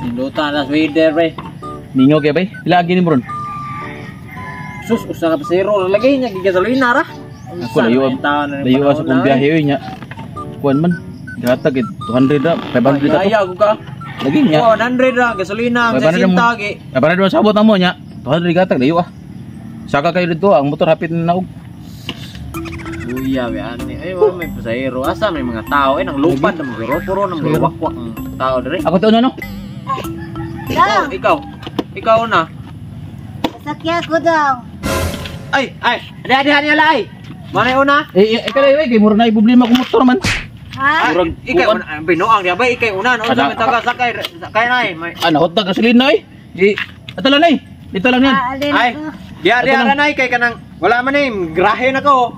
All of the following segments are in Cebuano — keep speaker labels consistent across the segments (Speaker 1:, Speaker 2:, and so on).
Speaker 1: Ninduta na weather pre.
Speaker 2: Ninyo kay bay. Pila gini mo ron?
Speaker 1: Sus, usa ka pasero lagi nya gigasolina ra.
Speaker 2: Ako layo. Layo sa kong biyahe oy nya. Kuan man. Gatag 200 ra, 500 ra.
Speaker 1: Kaya ko ka.
Speaker 2: Lagi nya.
Speaker 1: 100 ra gasolina ang 60 gi.
Speaker 2: 500 ra sabot amo nya. 200 gatag layo ah. Saka kayo dito ang motor hapit na naog.
Speaker 1: Uya be ani. Ay wa may pasahero. Asa may mga tao eh nang lupad na magroporo nang wakwak ang tao dire.
Speaker 2: Ako to na no.
Speaker 1: Ikaw. Ikaw na.
Speaker 3: Sakya ko daw.
Speaker 1: Ay, ay, adi alay. Manay una.
Speaker 2: Eh, ikaw ay kay mura na problema kong motor man.
Speaker 3: Ha?
Speaker 2: Murag
Speaker 1: ikaw una, binuang diya ba ikay una no sa taga sakay sakay nay.
Speaker 2: Ah, nahotag gasolina eh. Di atala nay. Dito lang yan.
Speaker 1: Ay. Diya diya ra nay kay kanang wala man eh grahe na ko.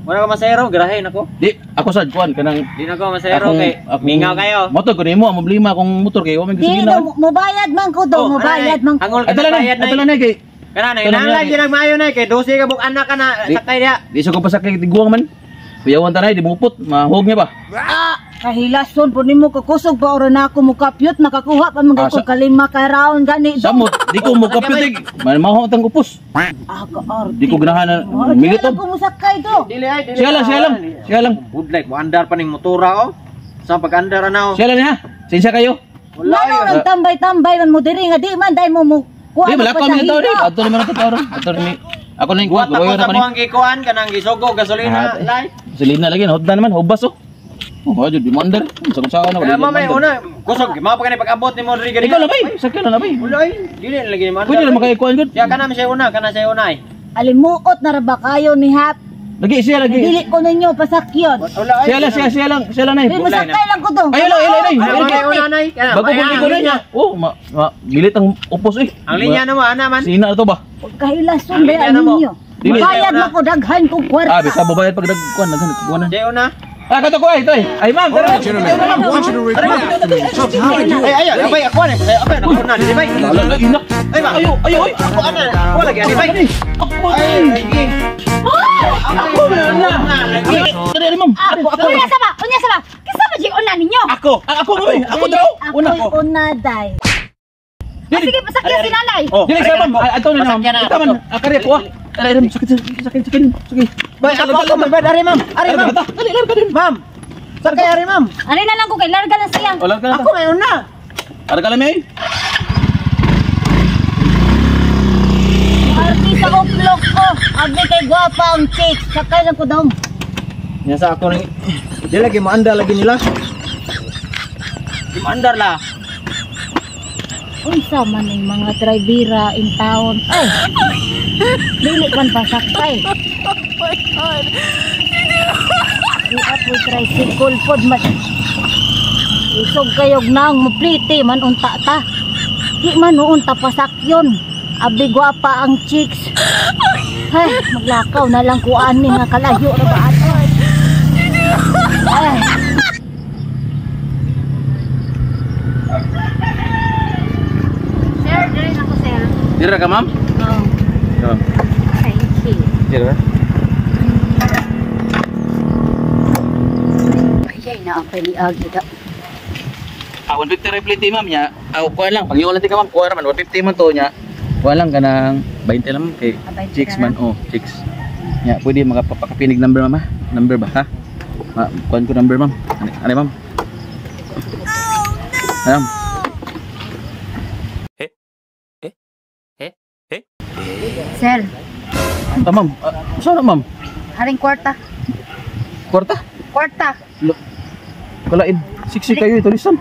Speaker 1: Wala ka masero, grahe na ko.
Speaker 2: Di ako sad kuan kanang
Speaker 1: di na ko masero kay mingaw kayo.
Speaker 2: Motor ko nimo ang problema akong motor kay wa may gasolina.
Speaker 3: Di mobayad man ko do, mobayad man ko.
Speaker 1: Angol ka bayad
Speaker 2: nay. Atala nay kay
Speaker 1: kana nay nang lagi nang maayo nay kay 12 ka buk anak ka na sakay diha.
Speaker 2: Di sa ko pasakay tiguang man. Kuyawan tanay di mupot, mahog niya ba?
Speaker 3: Ah, kahilason po nimo kakusog pa ora na ako mukapyot makakuha pa man ko kalima ka round gani.
Speaker 2: Samot, di ko mukapyot eh. Mahog tang upos.
Speaker 3: Ah, ka
Speaker 2: Di ko ganahan na militon.
Speaker 3: Ko musakay do.
Speaker 1: Dili ay, dili.
Speaker 2: Siya lang, siya lang. Siya lang.
Speaker 1: Budlay mo andar pa ning motora oh. Sa pag-andar na oh.
Speaker 2: Siya lang ha. Sinsya kayo.
Speaker 1: Wala
Speaker 3: ay. Tambay-tambay man mo diri nga di man dai mo mo.
Speaker 2: Di wala ko mi daw di. Adto naman ato tawron. Adto ni ako na yung kuwan.
Speaker 1: Ako sa kuwang gikuan kanang gisugo gasolina lay.
Speaker 2: Gasolina lagi hotda naman hubas oh. Oh, adyo di mandar. Sa kung saan na
Speaker 1: wala. Mama una kusog mao pa kani pag-abot ni mo diri gani.
Speaker 2: Ikaw labay, sakyan na labay.
Speaker 1: Wala ay, dili na lagi ni mandar.
Speaker 2: Pwede na makikuan gud.
Speaker 1: Ya kana siya una, kana siya una ay.
Speaker 3: Alimuot na ra ba kayo ni Hap?
Speaker 2: Lagi siya lagi.
Speaker 3: Dili ko ninyo pasakyon.
Speaker 2: Siya lang, siya siya lang, siya lang nay.
Speaker 3: Musakay lang ko do.
Speaker 2: Ayo lang, ayo lang.
Speaker 1: Ay, una nay.
Speaker 2: Bago ko na niya. Oh, milit ang upos eh.
Speaker 1: Ang linya na mo ana man.
Speaker 2: Sina to ba?
Speaker 3: Kahilason ba ninyo? Bayad na ko daghan kog kwarta.
Speaker 2: Ah, bisa babayad pag dagkuan daghan kuan na.
Speaker 1: Di una.
Speaker 2: Ah, kato ko ay ito ay. Ay ma'am, tara.
Speaker 1: Ay ay, abay ako na. Abay ako na, di bay. Ay ba.
Speaker 2: Ayo, ayo, ay.
Speaker 1: Ako ana. Ako lagi ani bay.
Speaker 2: Ako ay. Ako na. Dali ma'am.
Speaker 3: Ako ako.
Speaker 4: Unya sa ba? Unya sa ba? Kinsa ba jud una ninyo?
Speaker 2: Ako. Ako oy. Ako daw. Una
Speaker 3: ko. Una day.
Speaker 4: Sige, pasakyan si nanay.
Speaker 2: Dili sa ma'am. Ato na ma'am. Ito man. Akari ko ah. Dali ma'am, sakit sakit sakit. Sige.
Speaker 1: Bay, ako ako man, ari ma'am. Ari ma'am.
Speaker 2: Dali, larga din.
Speaker 1: Ma'am. Sakay ari ma'am.
Speaker 4: Ari na lang ko kay larga lang siya.
Speaker 1: Ako may una.
Speaker 2: Larga lang may.
Speaker 3: Arti sa uplok ko. Abi kay gwapa ang chicks. Sakay lang ko daw.
Speaker 1: Nya sa ako ni. Di lagi maandar lagi nila. Di maandar la.
Speaker 3: Unsa man ning mga drivera in town. Ay. Dili man pasakay.
Speaker 5: Oh my God.
Speaker 3: Di apoy tricycle pod man. Isog kayog nang mupliti man unta ta. Di man unta pasakyon. Abi gwapa ang chicks. Ay, maglakaw na lang ko ani nga kalayo ra ba ato. Ay.
Speaker 4: Sir, diri na ko sir.
Speaker 2: Dira ka ma'am?
Speaker 4: Oo.
Speaker 2: Oh.
Speaker 4: Thank you.
Speaker 2: Dira.
Speaker 4: Ay, na ang paniagi da.
Speaker 2: Ah, 150 ra plate ma'am nya. Ah, kuan lang, pag lang ka ma'am, kuan man 150 man to nya. Kuan lang kanang 20 lang kay chicks man oh, chicks. Nya, pwede makapakapinig number ma'am ha? Number ba ha? Ma, kuan ko number ma'am. Ano ma'am? Oh no. Ma'am.
Speaker 6: Eh? Eh? Eh? Eh?
Speaker 4: Sir.
Speaker 2: Ah, ma'am. Saan na ma'am?
Speaker 4: Haring kwarta.
Speaker 2: Kwarta?
Speaker 4: Kwarta.
Speaker 2: Kalain. Siksi kayo ito lisan.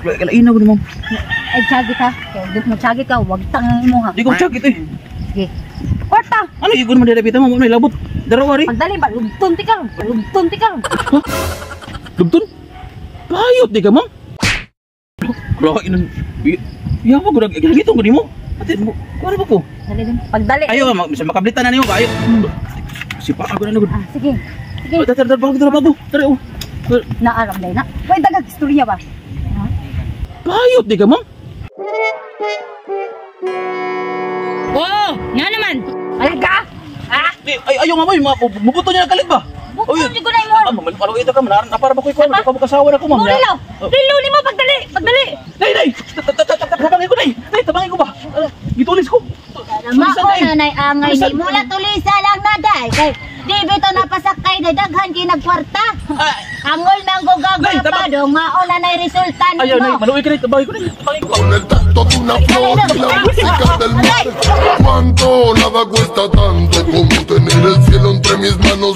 Speaker 2: Kalain ako ni ma'am.
Speaker 4: Ay, tiyagi ka. Kaya mo tiyagi ka, wag tangin mo ha.
Speaker 2: Di ko tiyagi ito eh.
Speaker 4: Sige. Kwarta!
Speaker 2: Ano, igon man dito ma'am? Ano, ilabot? Darawa rin.
Speaker 4: Pagdali ba? Lugtun ti ka. Lugtun ti ka.
Speaker 2: Ha? Lugtun? Payot di ka ma'am? Kalain. Iyawa ko. Gagitong ko di mo. Ate, kuha ba ko?
Speaker 4: Dali din. Pagdali.
Speaker 2: Ayaw, makablitan na niyo. Ayaw. Si pa ako na nagod.
Speaker 4: Ah, sige. Sige.
Speaker 2: Tara, tara, bago, tara, bago. Tara, oh.
Speaker 4: Naaram dahil na. Wait, dagag istorya ba?
Speaker 2: Payot di ka, ma'am?
Speaker 4: Oo, nga naman. Alaga! Ah!
Speaker 2: Ay, ayaw nga, ma'am. Mubuto niya na kalit ba?
Speaker 4: Buto niya ko na imon.
Speaker 2: Ah, maluwa ito ka, manaran. Para ba ko ikaw? Baka makasawa na ko, ma'am.
Speaker 4: Rilo! Rilo ni mo, pagdali! Pagdali!
Speaker 3: nay angay ni mula tulisa lang na day. Kay di bitaw napasakay day daghan kay nagkwarta. Angol nang
Speaker 2: Nay,
Speaker 3: gugagwa pa
Speaker 2: tabang.
Speaker 3: do ngaon na nay resulta
Speaker 2: Ayaw, nay,
Speaker 3: nimo.
Speaker 2: maluoy ka nay, tabangin ko nay, tabangin ko.
Speaker 5: Con el tacto de una flor y la música del mar. Cuánto nada cuesta tanto como tener el cielo entre mis manos.